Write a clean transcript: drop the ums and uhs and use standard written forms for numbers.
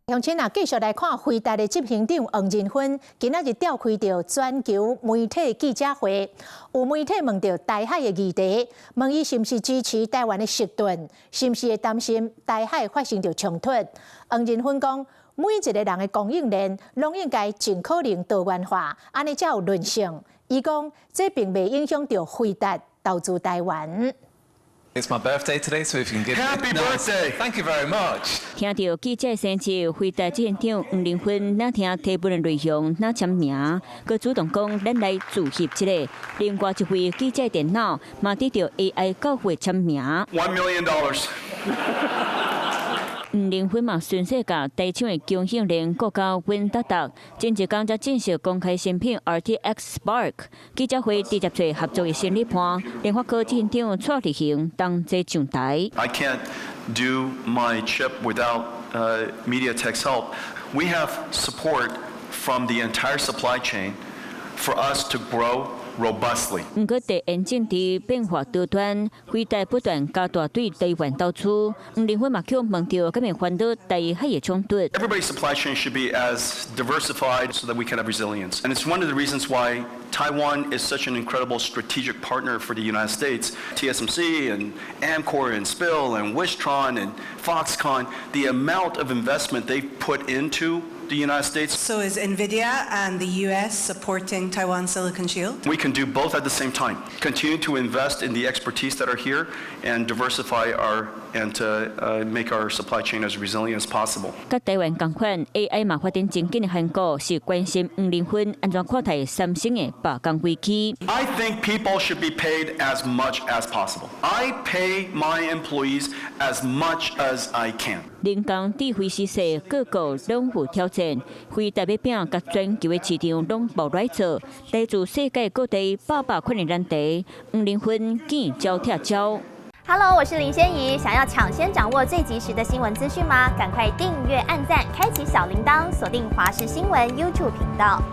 鄉親啊，繼續來看輝達的執行長黃仁勳，今仔日召開著全球媒體記者會，有媒體問著台海的議題，問伊是毋是支持台灣的釋盾，是毋是會擔心台海發生著衝突？黃仁勳講，每一个人的供應鏈攏應該盡可能多元化，按呢才有韌性。伊講，這並袂影響著輝達投資台灣。 It's my birthday today, so if you can give Happy me birthday! Thank you very much. 聽著記者生日，輝達執行長黃仁勳若聽提問的內容，若簽名，閣主動講咱來自翕一下。另外一位記者電腦嘛得著 AI 教會簽名。 $1 million. 黃仁勳嘛順勢共台廠的供應鏈顧甲穩當當，前一工才正式公開新品 RTX Spark。記者會直接揣合作的新夥伴，聯發科執行長蔡力行同齊上台。 I can't do my chip without MediaTek's help. We have support from the entire supply chain for us to grow robustly. 毋過地緣政治變化多端，輝達不斷加大對台灣投資。黃仁勳嘛予問著，敢會煩惱台海的衝突。 Everybody's supply chain should be as diversified so that we can have resilience. And it's one of the reasons why Taiwan is such an incredible strategic partner for the United States. TSMC and Amkor and SPIL and Wistron and Foxconn, the amount of investment they've put into the United States. So is NVIDIA and the US supporting Taiwan Silicon Shield? We can do both at the same time. Continue to invest in the expertise that are here and diversify our and to make our supply chain as resilient as possible. 佮台灣仝款，AI 嘛發展真緊的韓國是關心黃仁勳按怎看待三星的罷工危機。 I think people should be paid as much as possible. I pay my employees as much as I can. 人工智慧時勢，各國攏有挑戰，輝達欲拼共全球的市場攏無賴做，來自世界各地百百款的難題，黃仁勳見招拆招。 Hello，我是林仙怡。想要搶先掌握最及時的新聞資訊嗎？趕快訂閱、按讚、開啟小鈴鐺，鎖定華視新聞 YouTube 頻道。